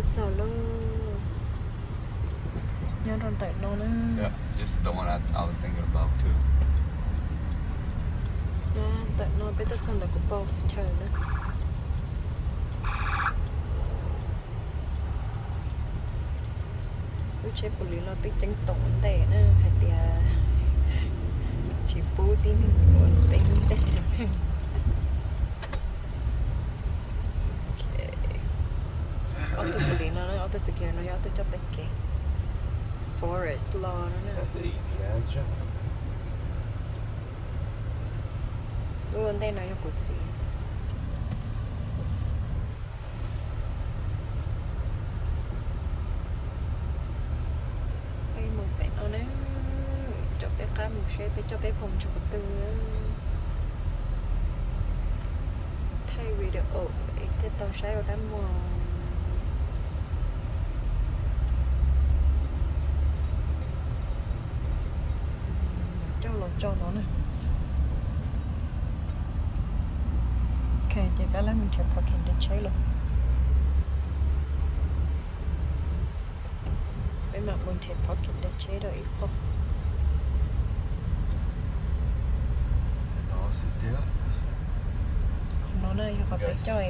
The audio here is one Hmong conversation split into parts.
Txog lub, nyob rau ntawm no na. Nyob ntawm no peb tuaj txog ntawm kuv pog qhov chaw na. Lub tsheb police los twb ceeb toom ua ntej na hais tias tsis pub tib neeg ua peb lub ntej. Ob tug police no, ob tug security no yog ob tug coj peb kev forest los no na. Lub ua ntej no yog kuv txiv. Peb mus pem no na, rau peb qab mus seb peb coj peb pog mus txog qhov twg. Thaij video es thiaj tau saib ua dab muag. Coj los tso no na. Ok, ces peb lam mus nrhiav parking deb tsheb los. Peb mam mus nrhiav parking deb tsheb rau ib qho. Qhov no na yog qhov peb coj,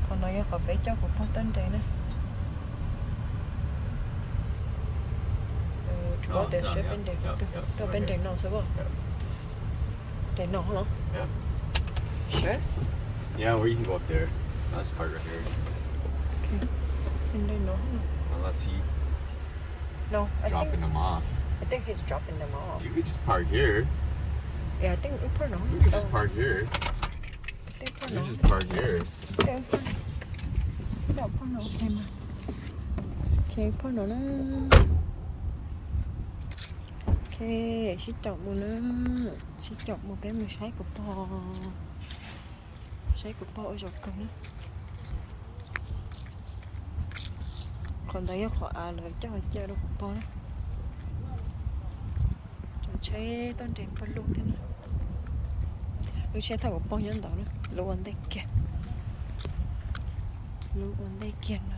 qhov no yog qhov peb coj kuv pog tuaj nres na. Tsuas tias saib peb nres, tuaj peb nres no xwb. Nres no los? Sure. Yeah, or you can go up there. I'll just park right here. Okay. Nres no. Unless he's No, I think, dropping them off. I think he's dropping them off. You could just park here. Yeah, I think we put no. You could just park here. I think put You no. Just park here. Okay, put, put no, okay, ma. Okay, put no na. Okay, sib caum mus na. Sib caum mus peb mus saib kuv pog. Saib kuv pog ua zaum kawg na. Qhov ntawd yog qhov av lawv coj cia rau kuv pog na. Cov tsheb tuaj nres pawg lug thiab na. Lub tsheb thauj kuv pog nyob ntawd na, lub ua ntej kiag. Lub ua ntej kiag no.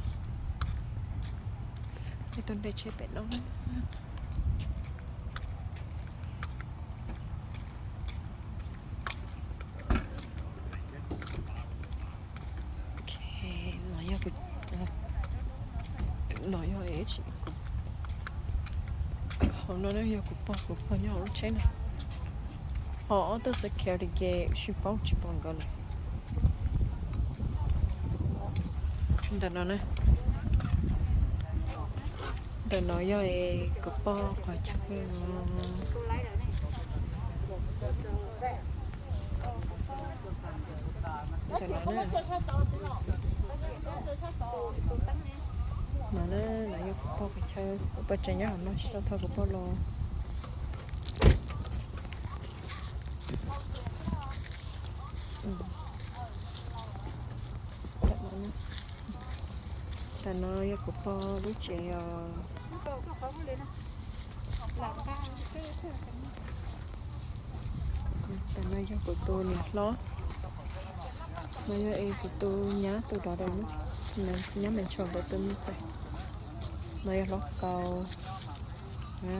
Peb tuaj nres tsheb pem no na. Ok, no yog kuv, no yog, hauv no yog kuv pog, kuv pog nyob hauv lub tsheb no. Ho ob tug security ces tsis paub, tsis pom nkawd lawm. Ntawm no na. Ntawm no yog kuv pog qhov chaw. Ntawm no na. No na, no yog kuv pog qhov chaw, kuv pog tseem nyob hauv no tsis tau thauj kuv pog los. Tam no yog kuv pog lub tsev os. Tam no yog kuv tus niam hlob. No yog es kuv tus nyab tus daughter, nyab Mem Tshuam nkawd tus me ntxhais. No yog hlob Kaus,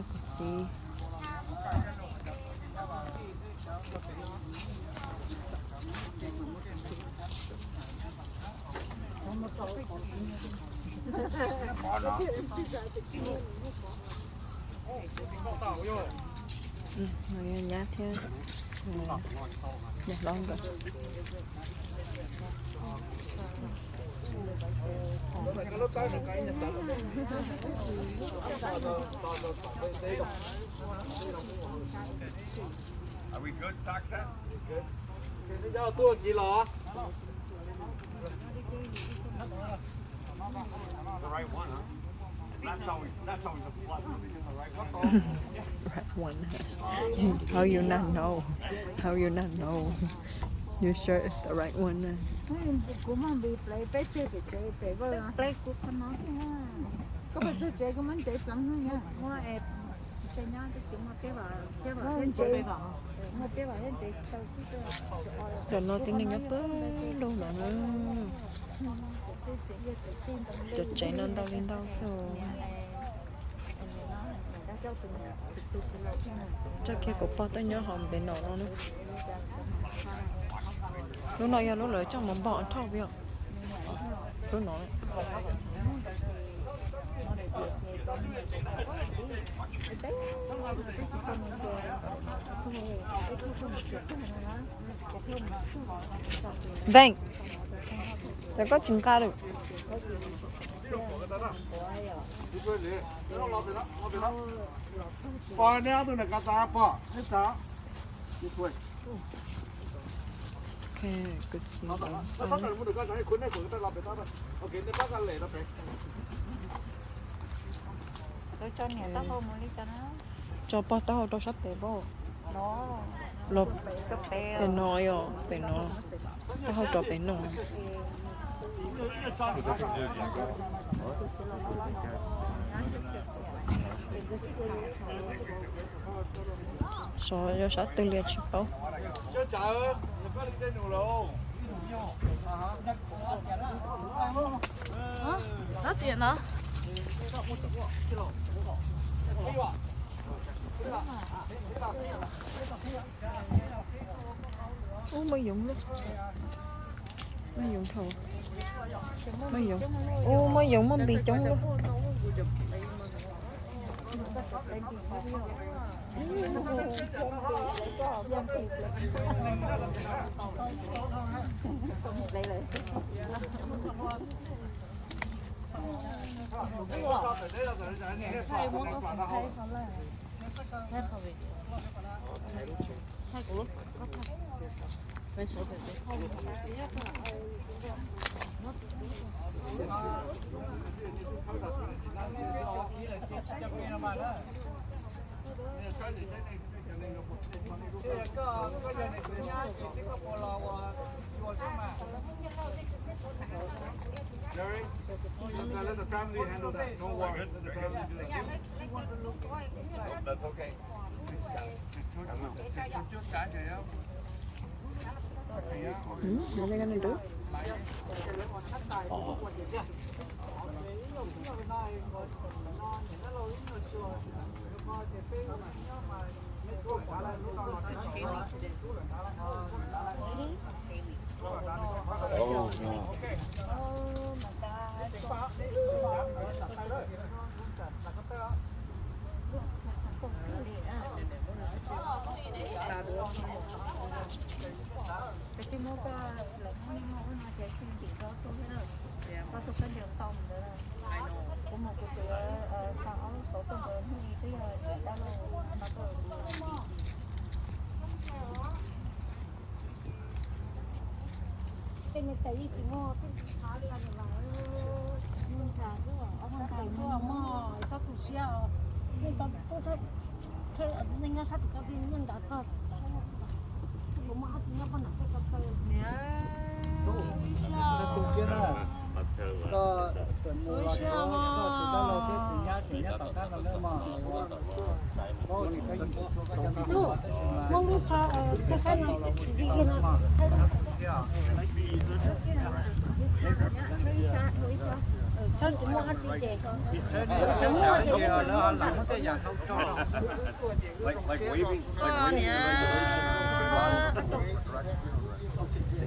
kuv txiv. No yog nyab thiab niam hlob nkawd. Right one. How you not know? How you not know? You sure it's the right one? Kuv muab npis pleev peb teg pem tsev pem vaj. Pleev kuv qhov no thiab. Koj puas txog tsev koj muab ntsev pleev hnub nyob. Muab es tsev nyob twb tsis muaj peb vam, peb vam thiab ntsev, muaj peb vam thiab ntsev tau xwb. Ntawm no tib neeg nyob pawg lug no na. Cov tsev no ntau li ntau xwb. Tso kiag kuv pog tuaj nyob hauv pem no no. Lub no yog lub lawv coj mus npog thauj peb os. Lub no. Veej, cas koj tsis nqa lawm? Tso pog taub hau rau sab pem pab. Los pem no yog pem no, taub hau rau pem no. Xyov yog sab twg li tsis paub. Ub, muaj yoov, muaj yoov dhau, muaj yoov, ub, muaj yoov muaj npis coob luaj. Jerry, let the family handle that. No worry. Let the family do that. That's okay.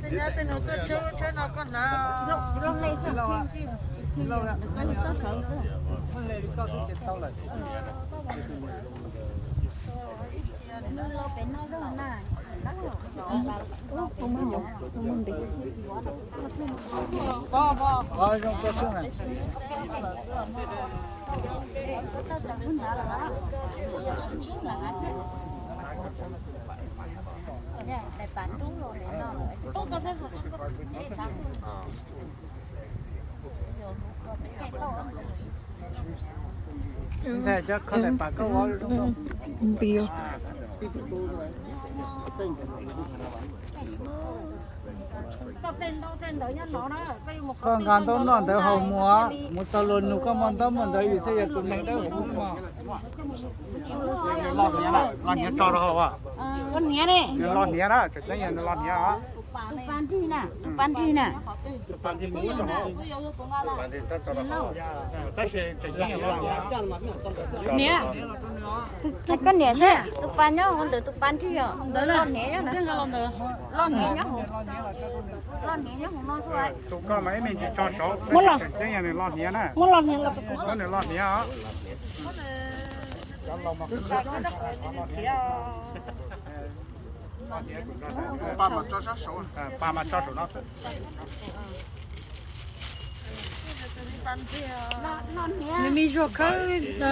Tej nyab tej nus tuaj tshawb lub tshawb no koj hnav. Ntxhais cov kho daim pam koj ua zoo nkauj. Npis. Koj nqa ntaub noj ntawd haus mus, mus txog luag nug koj muaj ntaub muaj ntawv, vim thiaj yog tus neeg dawb huv mog. Los hniav tso rau hauv. Los hniav na, tseem ceeb yog nws los hniav os. Tus pas nrig na, tus pas nrig na. Niam, koj niam thiab tus pas nyob hauv ntawd, tus pas nrig os. Ntawd los hniav, los hniav nyob hauv, los hniav nyob hauv no. Tus koj mas ib me ntsis tso saud, muab los, tseem ceeb yog nws los hniav na. Muab los hniav los, muab nws los hniav os. Pas mas tso saum no xwb. Nws me zuag khawb,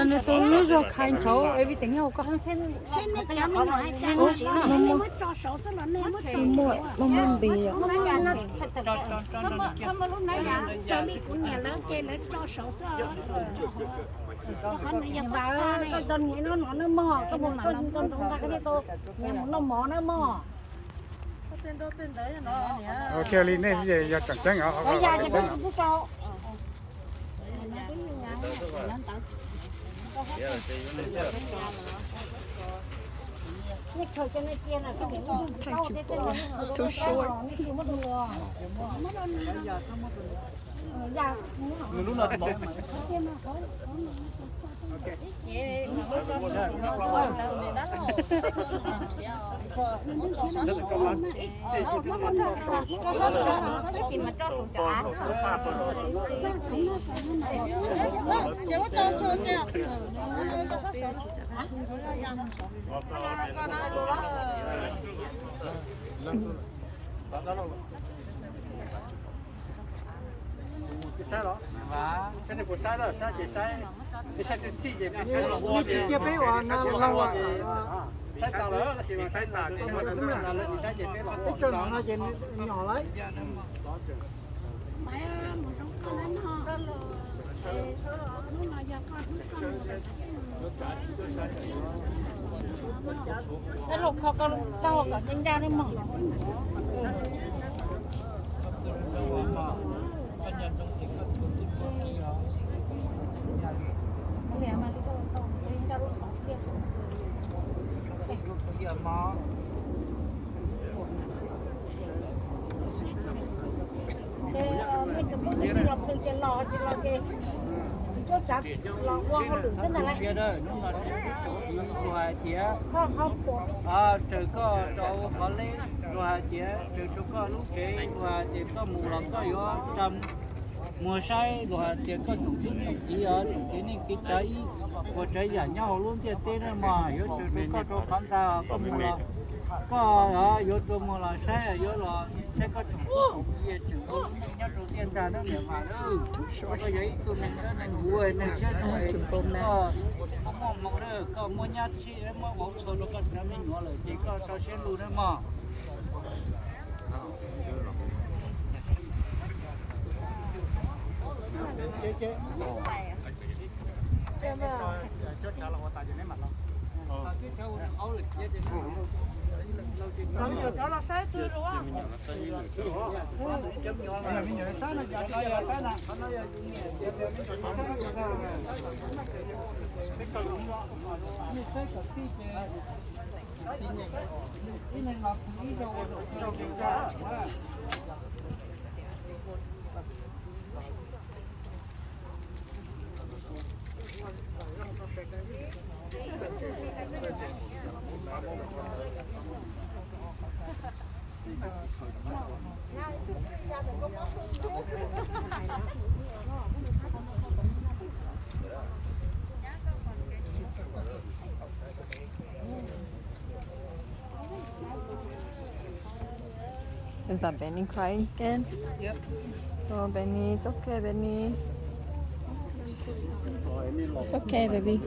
nws tus lub zuag khais ntshauv everything nyob hauv ko. Muaj, muaj npe. Raws li kuv niam lawv ces lawv tso saud xwb. Qhov no yog pas, koj cov niam no no na mog, koj mus mam los koj nroo nqa thiaj tau niam mus noj mov na mog. Ua kiag li nej yog tseem ceeb os. Saib los, saib nej puas saib, saib ces saib, saib twb txij ces peb ua na los ua ces saib tas lawm ces saib tas, twb tso no ces nws nyom lawm. Ib los kho koj tau kom ncaj ncaj na mog. Ces nej tus tub tsis los plhws ces los tsis los ces txiv cuab tsav los ua hauj lwm xwb ntag lauj. Hnub no tseem tib tsoom luag hais tias raws koj rau qhov leb, luag hais tias raws rau koj lub tsev, luag hais tias koj mus los koj yuav tsa muag saib, luag hais tias koj tsoom tub tsoom kiv os, tsoom kev neej kev tsav ib puas tsav yam nyob hauv lub ntiaj teb na mog, yuav raws rau koj rau qhov ntxa koj mus los koj yuav rua muag los saib, yuav los saib koj tsoom tub tsoom kiv tseem ua lub neej nyob rau tiaj ntag na niam mas. Koj yog ib tug neeg dawb neeg huv neeg siab zoo, koj muaj hmoo na, koj muaj nyab txhij muab vauv txhua rau koj cov me nyuam lawm ces koj tso siab lug na mog. Is that Benny crying again? Yep. Oh, Benny, it's okay, Benny. It's okay, baby.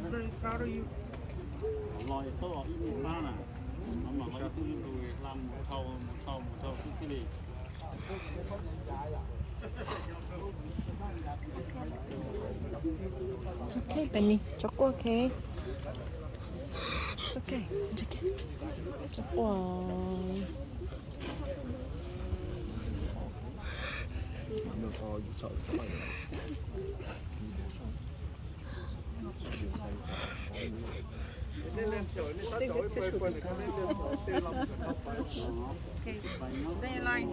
Very proud of you. It's okay, Benny. Tso quaj, okay? It's okay. It's okay. Tso quaj. Okay, stay in line.